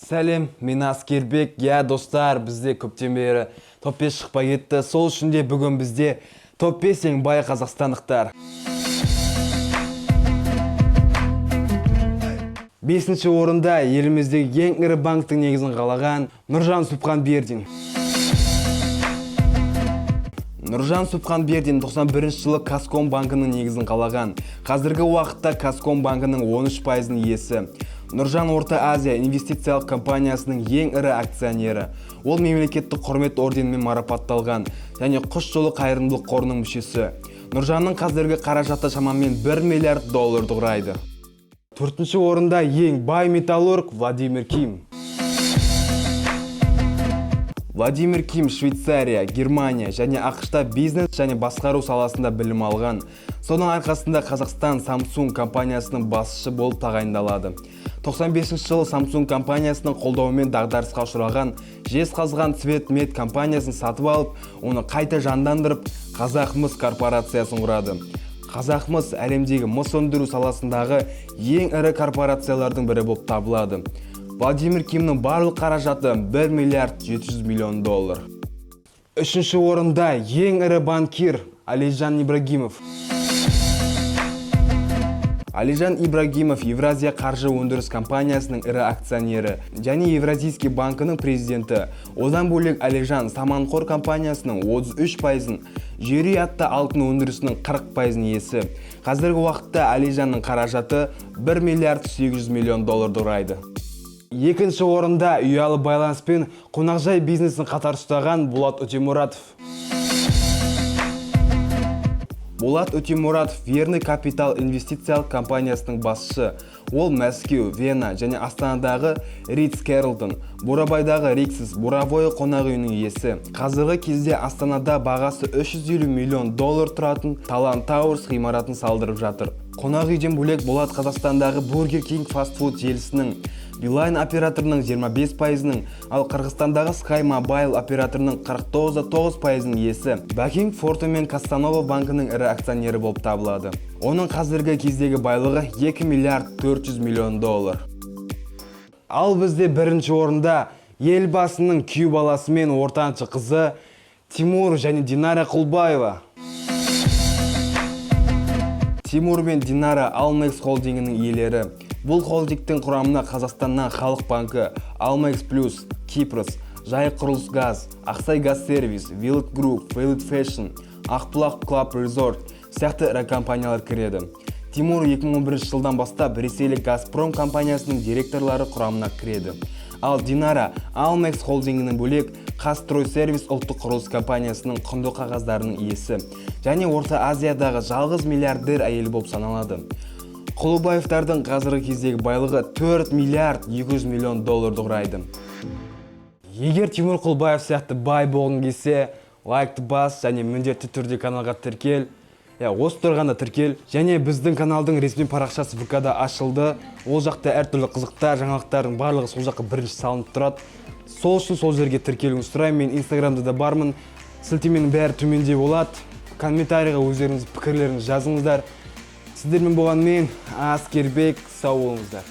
Сәлем, мен Аскербек. Иә, достар, бізде көптен бері топ 5 шықпай кетті. Сол үшін де бүгін бізде топ 5 ең бай қазақстандықтар. Бесінші орында еліміздегі ең ірі банктің негізін қалаған Нұржан Субханбердин. Нұржан Субханбердин 91 жылы Казком банкінің негізін қалаған. Қазіргі уақытта Казком банкінің 13 пайызының иесі. Нұржан Орта Азия инвестициялық компаниясының ең ірі акционері. Ол мемлекеттік құрмет орденімен марапатталған және Құс жолы қайырымдылық қорының мүшесі. Нұржанның қазіргі қаражаты шамамен 1 миллиард долларды құрайды. Төртінші орында ең бай металлург Владимир Ким. Владимир Ким Швейцария, Германия және АҚШ-та бизнес және басқару саласында білім алған. Соның арқасында Қазақстан Samsung компаниясының басшысы болып тағайындалады. 95 жылы Samsung компаниясының қолдауымен дағдарысқа ұшыраған Жезқазған Цветмет компаниясын сатып алып, оны қайта жандандырып, Қазақмыс корпорациясын құрады. Қазақмыс әлемдегі мыс өндіру саласындағы ең ірі корпорациялардың бірі болып табылады. Владимир Кимнің барлық қаражаты 1 миллиард 700 миллион доллар. Үшінші орында ең ірі банкир Алижан Ибрагимов. Алижан Ибрагимов Евразия қаржы өндіріс компаниясының ірі акционері және Евразийский банкінің президенті. Одан бөлек Алижан Саманқор компаниясының 33 пайызын, Жер атты алтын өндірісінің 40 пайызын иесі. Қазіргі уақытта Алижанның қаражаты 1 миллиард 800 миллион долларды құрайды. Екінші орында ұялы байланыс пен қонақжай бизнесін қатар ұстаған Болат Өтемұратов. Болат Өтемұратов Верный Капитал инвестициялық компаниясының басшысы. Ол Мәскеу, Вена және Астанадағы Ритц Карлтон, Бурабайдағы Риксос, Бурабай қонақ үйінің иесі. Қазіргі кезде Астанада бағасы 350 миллион доллар тұратын Талан Тауэрс ғимаратын салдырып жатыр. Қонақ үйден бөлек Болат Қазақстандағы Бургер Кинг фастфуд желісінің, Билайн операторының 25 пайызының, ал Қырғызстандағы Sky Mobile операторының 49,9 пайызының иесі. Бәкең Форте мен Кастанова банкінің ірі акционері болып табылады. Оның қазіргі кездегі байлығы 2 миллиард 400 миллион доллар. Ал бізде бірінші орында елбасының күйеу баласы мен ортаншы қызы Тимур және Динара Құлбаева. Тимур мен Динара Алмекс холдингінің иелері. Бұл холдингтің құрамына Қазақстаннан Халық банкі, Алмекс Плюс, Кипрос, Жайық құрылыс газ, Ақсай газ сервис, Вилт Групп, Вилт Фэшн, Ақбұлақ Клаб Резорт сияқты ірі компаниялар кіреді. Тимур 2011 жылдан бастап ресейлік Газпром компаниясының директорлары құрамына кіреді. Ал Динара Алмекс холдингінің бөлек Қазстройсервис ұлттық құрылыс компаниясының құнды қағаздарының иесі және Орта Азиядағы жалғыз миллиардер әйел болып саналады. Құлыбаевтардың қазіргі кездегі байлығы 4 миллиард 200 миллион долларды құрайды. Егер Тимур Құлбаев сияқты бай болғың келсе, лайкты бас және міндетті түрде каналға тіркел. Иә, осы тұрғанда тіркел. Және біздің каналдың ресми парақшасы ВК-да ашылды. Ол жақта әртүрлі қызықтар, жаңалықтардың барлығы сол жаққа бірінші салынып тұрады. Сол үшін сол жерге тіркелуіңізді сұраймын. Мен Инстаграмда да бармын. Сілтеменің бәрі төменде болады. Комментарийға өздеріңіз пікірлеріңізді жазыңыздар. Сіздермен болған мен, Аскербек, сау болыңыздар.